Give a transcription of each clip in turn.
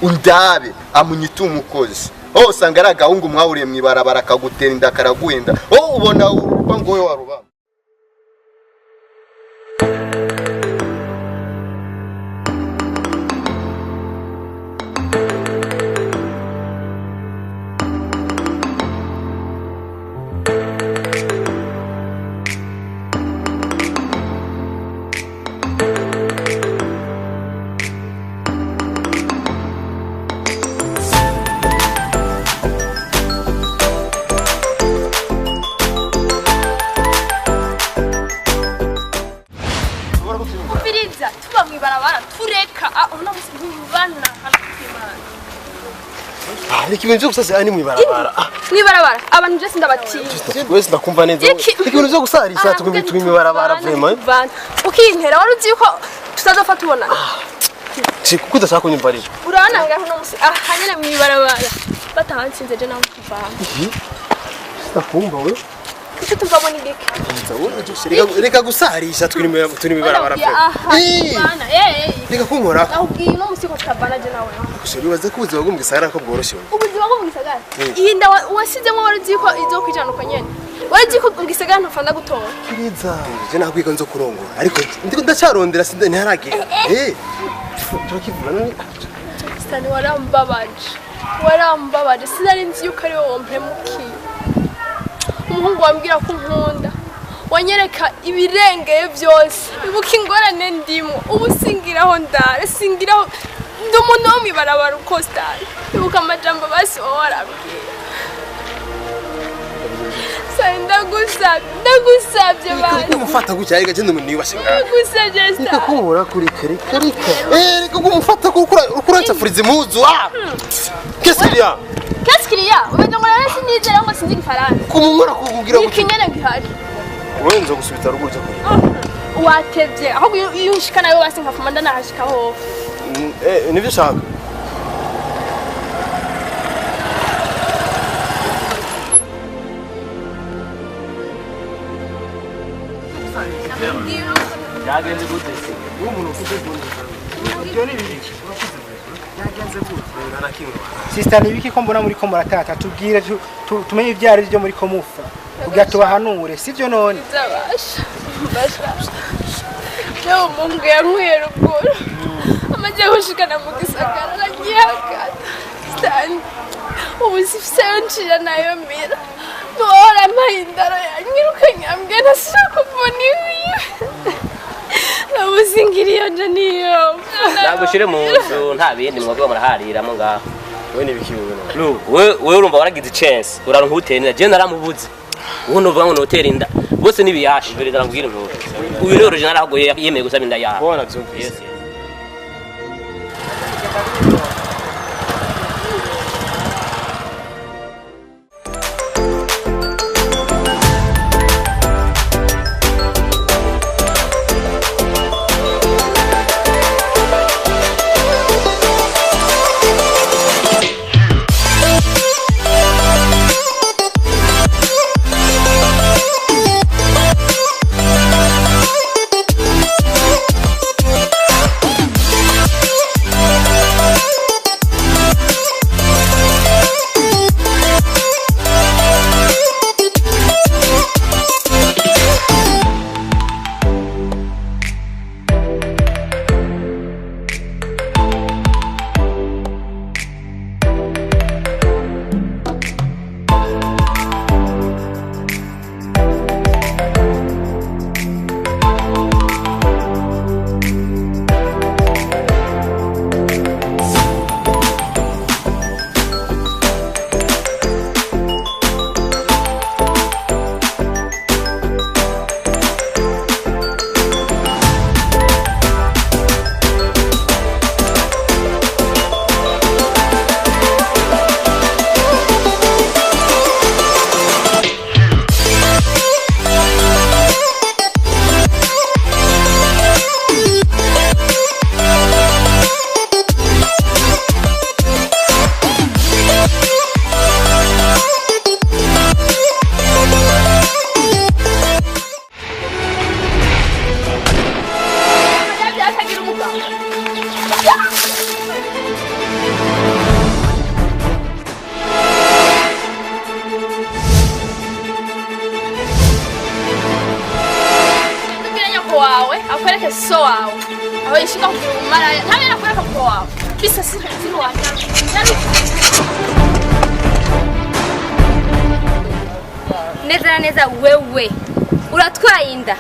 Undabe amunyita umukozi. Oh, usanga ari agahungu mwahuriye mw'ibarabara akagutera inda karaguhenda. Oh, ubona urupangu wowe warubamba. Umviriza, tuba mw'ibarabara tureka uno musi ntubana hano kw'Imana. Reka ibintu vyo gusasa ni mw'ibarabara. Mw'ibarabara abantu byose ndabatinya. Wese ndakumva neza. Iki- Reka ibintu vyo gusarisha tugumye turi mw'ibarabara vraiment. Tubana. Ukintera wari uzi yuko tutazopfa tubonana. Si kuko udashaka kunyumva rero. Urabona ngaho uno musi aha nyene mw'ibarabara batahansinze je nawe tuvana. Ndakumva we. Icyo tuvamo ni gike. Reka gusarisha turi mw'ibarabara Ndakubwiye, aha vraiment. tuvana. Eh, eh. Reka kunkora. Nakubwiye uno musi ko tutavana je nawe. Gusa uribaza ko ubuzima bwo mu gisagara ko bworoshye we. Ubuzima bwo mu gisagara. Iyi nda wasizemo wari uzi ko izokwijana uko nyene. Wari uzi ko mu gisagara ntufanda gutora. Kiriza. Je nakwiye ko nzo kurongora ariko ndiko ndacarondera sinda ntiharagira. Eh. Turakivuga none. Sitani warambabaje. Warambabaje. Sinari nzi yuko ari wowe wampemukiye. Umuhungu wambwira ko unkunda. Wanyereka ibirengeye byose. Ibuka ingorane ndimo. Ubu singiraho ndara. Singiraho ndi umuntu wo mw'ibarabara uko Sitani. Ibuka amajambo basi wowe warambwiye. Sitani ndagusabye. Ndagusabye basi. Kumufata gutya reka je ndi umuntu yubashe ngaha. Ndagusabye Reka Sitani. kunkora kuri kare kare kare. Eh reka kumufata kuko urancafuriza impuzu. Ah. Qu'est-ce qu'il y a? Qu'est-ce qu'il y a? Umeze ngo rero sinizera ngo sinzi igifaransa. Kumunkora kukugira Ni gutya. ikinyene gihari. Wewe nzo gusubita ruguru cyo kuri. Watevye ahubwo iyo unshika nawe basi nkafuma ndanahashika hoho. Eh nivyo ushaka. Byagenze gute se? Sister, ni ibiki ko mbona muri ko muratata? Tubwire tumenye ibyo ari byo muri ko mufa kugira tubahanure, sivyo none? Nzabasha mbasha jewe umuhungu yankuye ruguru amaze gushikana mu gisagara aranyihakana. Sitani ubu sifiseyo ncira nayo mira ntiwahora ampaye indaro yanyirukanye ambwira ntasubira kuvuna iwiwe. Ubu singiriyo nje niyo. Nagushire mu nzu nta bindi mwebwe murahariramo ngaho. Wewe ni ibiki wewe none? Lu, wewe urumva waragize chance, uraronka utera inda. Je naramubuze. Ubu nuvuga ngo notera inda. Bose nibiyashe, mbere ndakubwira inkuru. Uyu ni original ahubwo yemeye gusaba inda yawe. Bona byumvise. Yes, yes. wawe aho yishinga kugira ubumaraya ntabera kwereka papa wawe bisa sinuwanya. Neza na neza, wewe uratwaye inda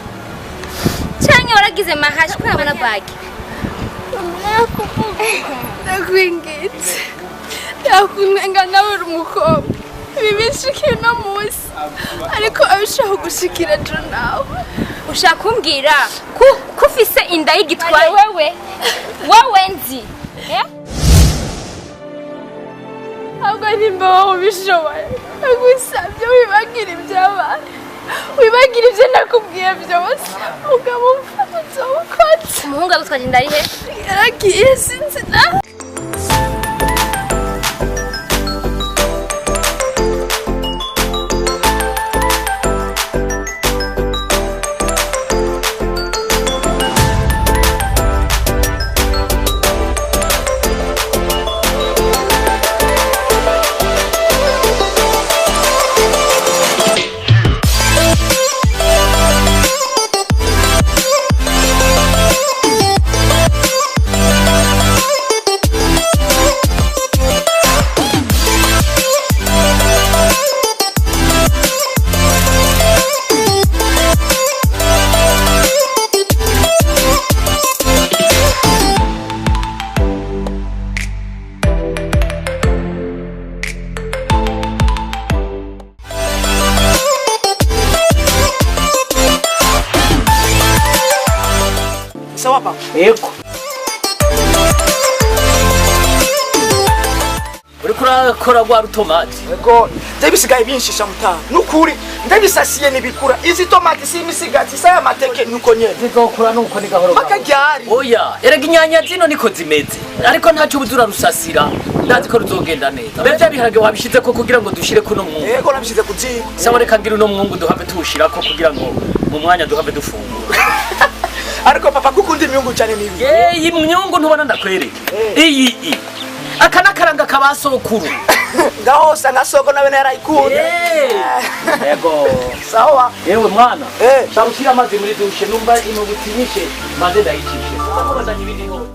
canke waragize mahashi ko nabona bagi? Ndakwinginze, ndakunenga nawe uri umukobwa, ibi binshikiye uno munsi ariko abishaka gushikira ejo nawe. Ushaka kumbwira ko ufise inda y'igitwaye wewe wewe nzi, eh? Ahubwo nimba wowe ubishoboye, ndagusabye wibagire ibyabaye, wibagire ibyo nakubwiye byose, mugabo umfata uzawukotse. Umuhungu agutwaje inda ari he? Yaragiye, sinzi nawe. Sawa papa. Yego. Uriko urakora rwa rutomati? Yego, ndabisigaye binshisha mutanga. Nukuri ndabisasiye nibikura. Izi tomati si imisigati, saya mateke nuko nyene. Zizokura nuko ni gahoro. Paka ryari? Oya, erega inyanya zino niko zimeze. Ariko ntacyo ubuze urarusasira. Ndazi ko ruzogenda neza. Mbere bya biharage wabishize ko kugira ngo dushire kuno mwungu? Yego, nabishize ku ziko. Sawa, reka ngira uno mwungu duhave tuwushirako kugira ngo mu mwanya duhave dufungura. Ariko papa, kukunda imyungu cyane nibi. Yeee, imyungu ntubona ndakwereka. Iyi i. Aka n'akaranga ka sokuru. Ngaho usanga soko nawe narayikunda. Yego. Sawa. Yewe mwana. Eh. Shaka ushyira amazi muri dushe numva inubutinyishe maze ndayicishe. Bazanye ibindi hose.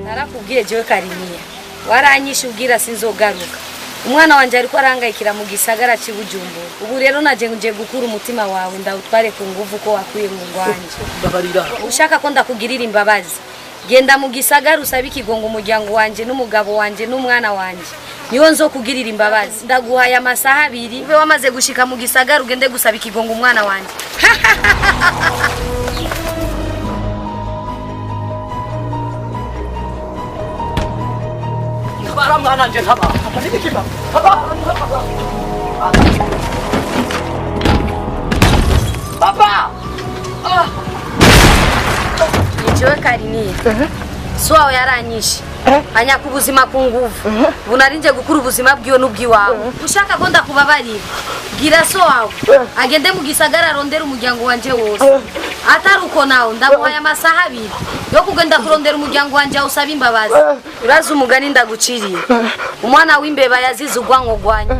Narakubwiye jewe Karimiya, waranyishe ubwira sinzogaruka. Umwana wanje ariko arangayikira mu gisagara c'i Bujumbura. Ubu rero naje nje gukura umutima wawe ndawutware ku nguvu ko wakwiye mu ngwanje. Mbabarira. Ushaka ko ndakugirira imbabazi, genda mu gisagara usabe ikigongo umuryango wanje n'umugabo wanje n'umwana wanje, niyo nzokugirira imbabazi. Ndaguhaye amasaha 2 ube wamaze gushika mu gisagara ugende gusaba ikigongo umwana wanje. Ntabara mwana nje ntabara. Papa. Papa. Jewe Kariniya, so wawe yaranyishe anyaka ubuzima ku nguvu, ubu nari nje gukura ubuzima bwiwe n'ubwiwawe. Ushaka ko ndakubabarira, bwira so wawe agende mu gisagara arondere umuryango wanje wose. Atari uko nawe ndamuhaye amasaha 2 yo kugenda kurondera umuryango wanje awusaba imbabazi. Urazi umugani ndaguciriye, umwana w'imbeba yazize urwango rwanyu.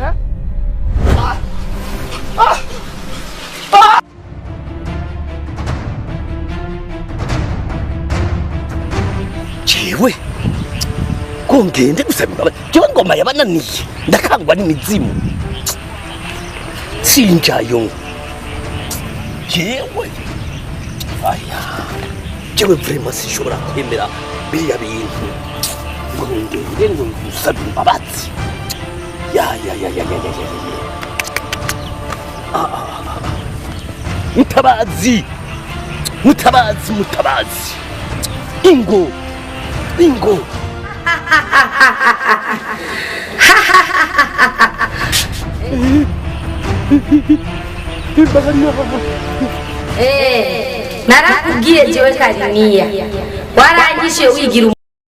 Jewe ko ngende gusaba imbabazi, jewe ngoma yabananiye ndakangwa n'imizimu sinjayo. Jewe aya, jewe vraiment sinshobora kwemera biriya bintu ngo ngende ngo ngusabe imbabazi. Ya ya ya ya ya ya ya ya. Ah, ah, ah, ah. Mutabazi, mutabazi, mutabazi, ingo ingo. Narakubwiye jewe Kariniya, waranyishe wigira.